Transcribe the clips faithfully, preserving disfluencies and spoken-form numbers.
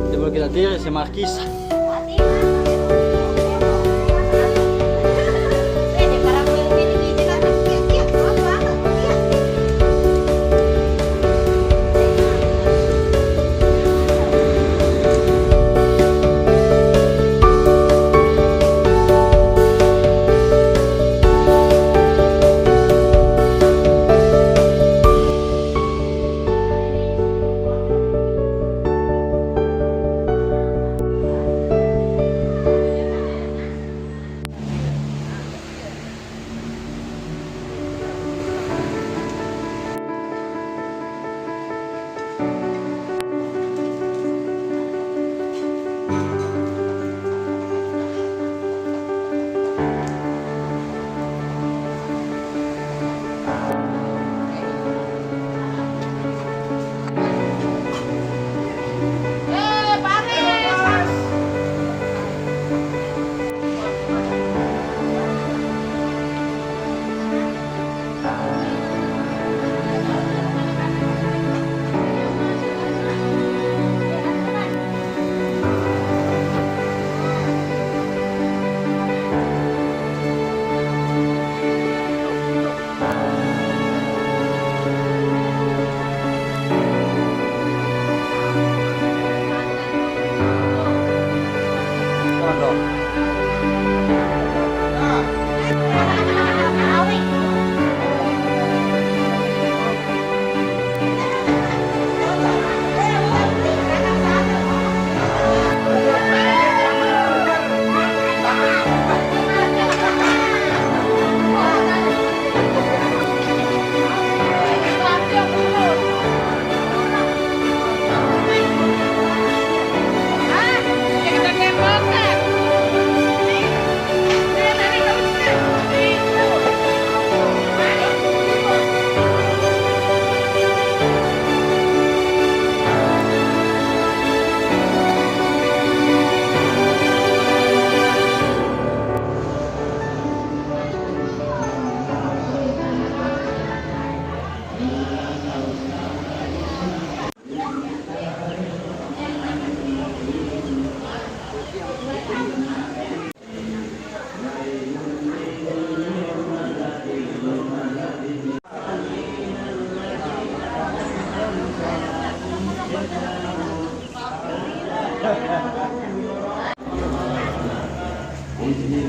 Devo che la tira se marchisa.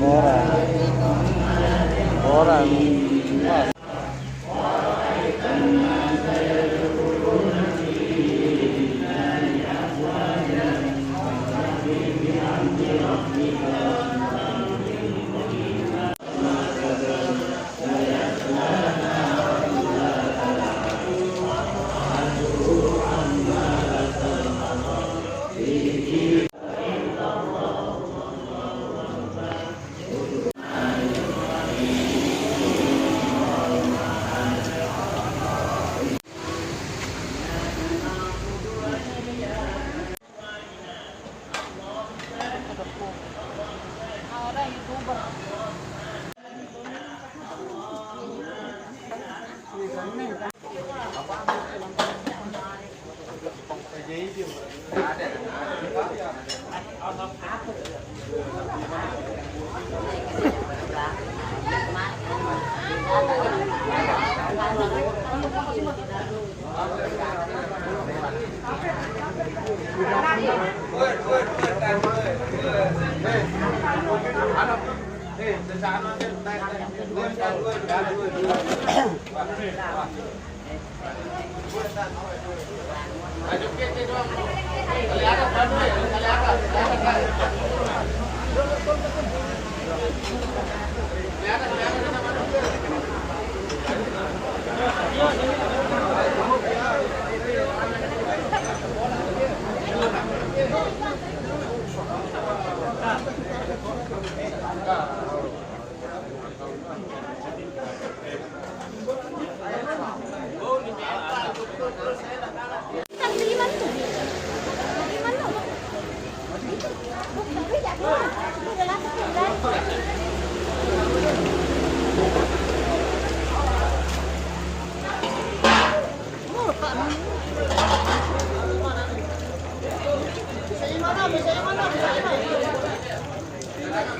Ora, ora,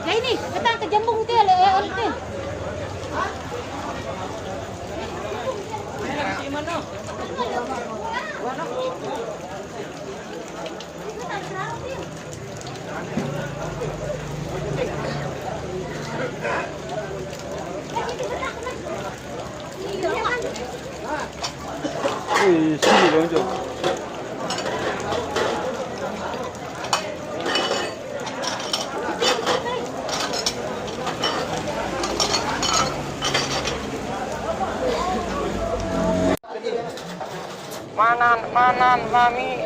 Nah, ini, datang ke Jembung tu, le, eh, tu. Wih, sini dong, Cok. Manan, manan, mami.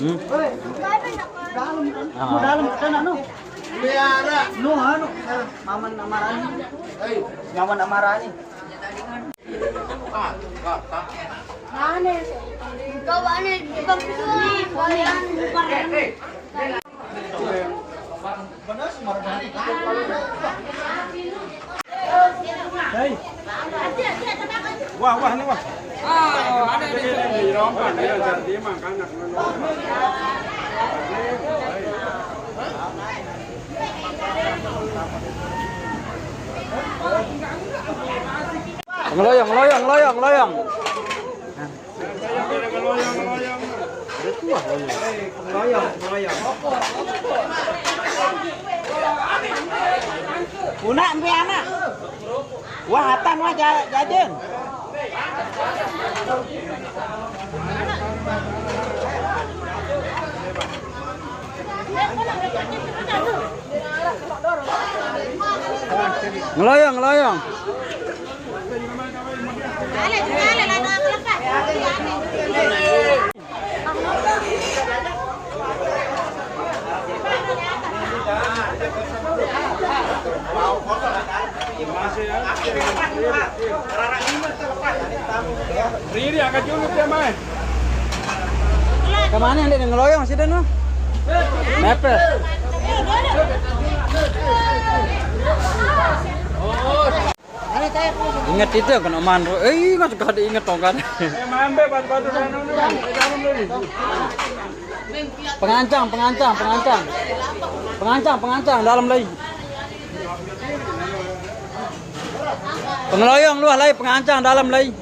Hmm. Ah. Dalam, dalam, dalam, anu. Biara. Nu, anu, eh, Maman Amarani. Hei. Maman Amarani. Kau aneh, bukan peduli, kalian bukan. Hei. Wah, wah, ni wah. Ah, ada di sini. Di lompat, dia jadi makan. Ngeloyong, ngeloyong, ngeloyong, ngeloyong. Ada tuah, ngeloyong. Ngeloyong, ngeloyong. Una empe anak. Wah, hatan wah, ja-, jajan. Ngeloyong, ngeloyong. Riri, angkat dulu dia, Mai. Kemana yang dia ngeloyong sih, Danu? Mepet. Ingat itu yang kena manru. Eh, ingat, gak ada ingat dong kan. Eh, mambe, batu-batu, Danu, Danu, Danu. Pengancang, pengancang, pengancang. Pengancang, pengancang, dalam lagi. Pengeloyong luah lai, pengancang dalam lai.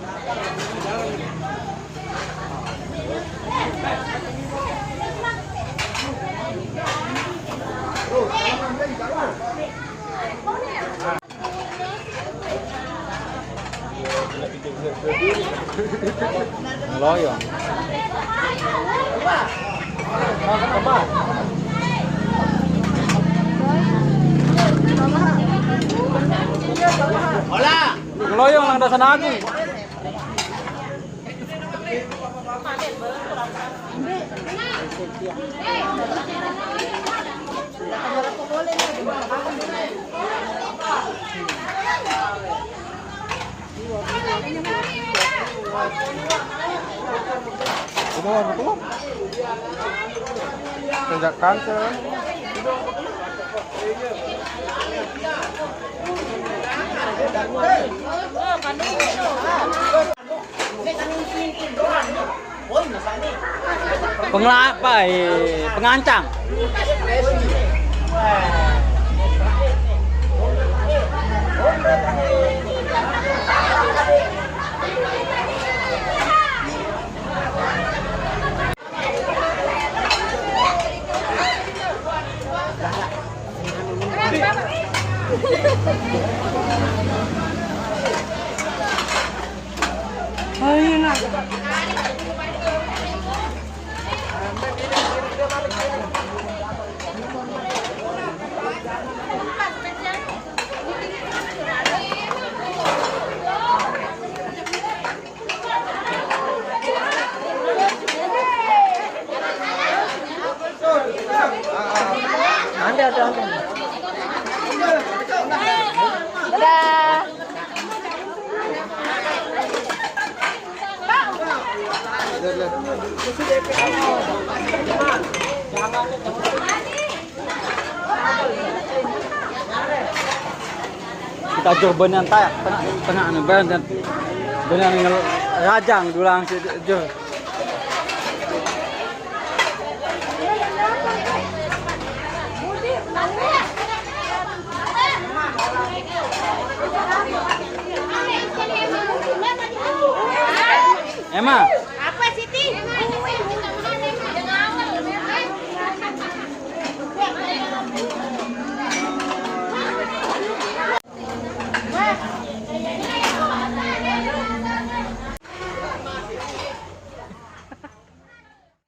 Pengeloyong. Pengeloyong nang dasar aku. Itu apa tuh? Sejak kanker. Pengla-, apa, eh, pengancang. Ada, ada, ada. Dadah. Kita jur benen tayak tengah, tengah ni, benen, benen ngel-, rajang dulang si jur. Emma. Apa, Siti?